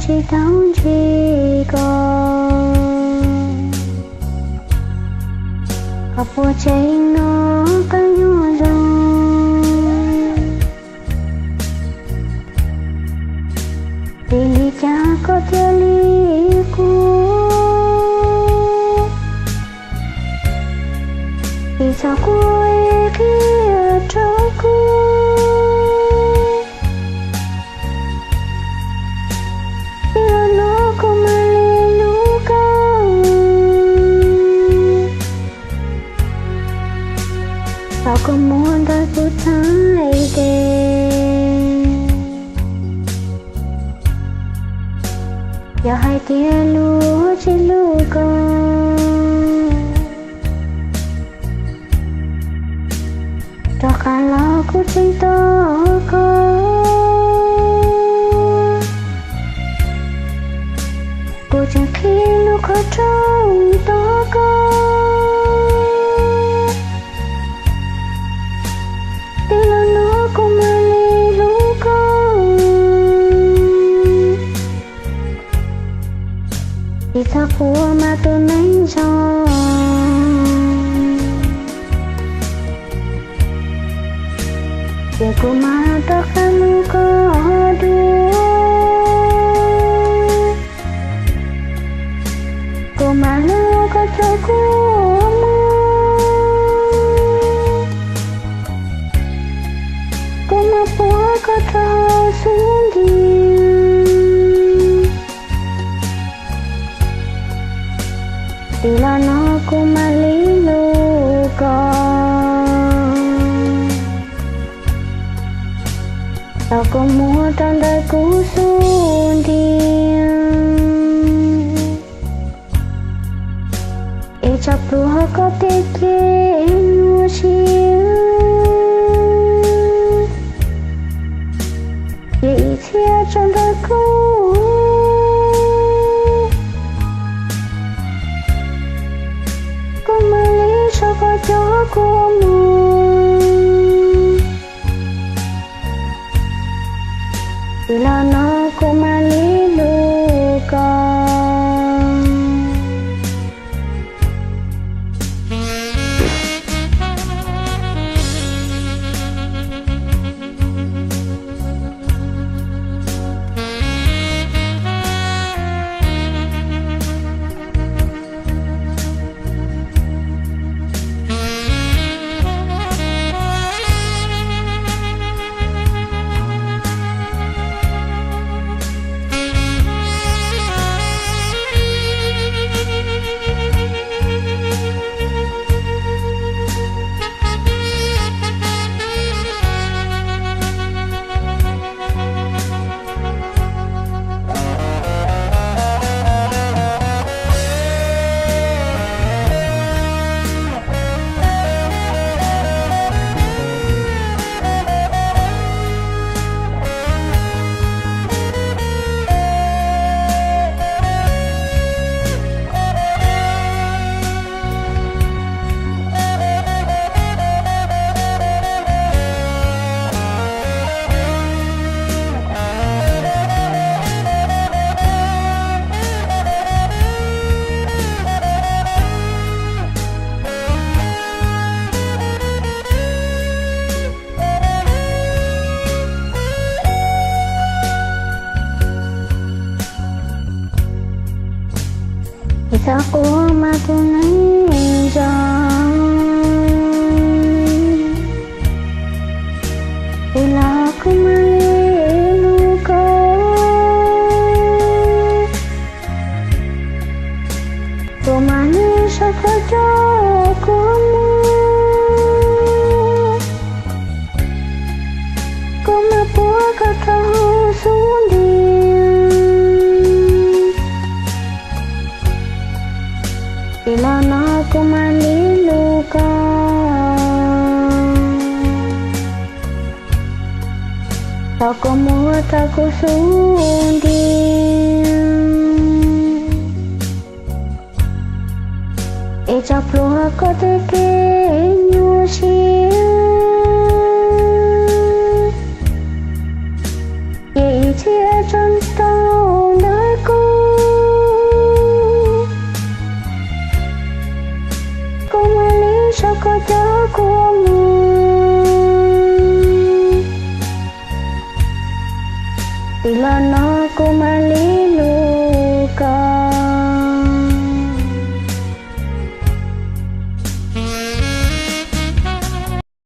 tsis tau ntsib koj, koj puas tseem nyob qab nyob zoo? Vim li cas koj thiaj li quaj? Vim txhob quaj es qhia rau kuv, vim los no kuv mam li hlub koj. Thaum koj muab ntawm kuv txhais tes, yog hais tias luag tsis hlub koj, rov qab los kuv tseem tos koj. Kuv tseem qhib lub qhov rooj tos koj, vim los no kuv mam li hlub koj. Vim txhob quaj mas tus neeg zoo, ces kuv mam rov qab hlub koj dua. Kuv mam hlub koj txog kua muag, kuv mam puag koj rau xub ntiag. Vim los no kuv mam li hlub koj, thaum koj muab rau ntawm kuv xub ntiag. Es tso plhuav koj tej kev nyuaj siab, ces ib txhia tso ntawm kuv, kuv mam li so koj cov kua muag. Vim los no kuv mam li hlub koj. Txhob quaj mas tus neeg zoo, vim los kuv mam li hlub koj. Kuv mam li so koj cov kua muag, kuv mam puag koj rau xub ntiag. Vim los no kuv mam li hlub koj, thaum koj muab rau kuv xub ntiag. Es tso plhuav koj tej kev nyuaj siab, ces ib txhia tso rau ntawm Kuv mus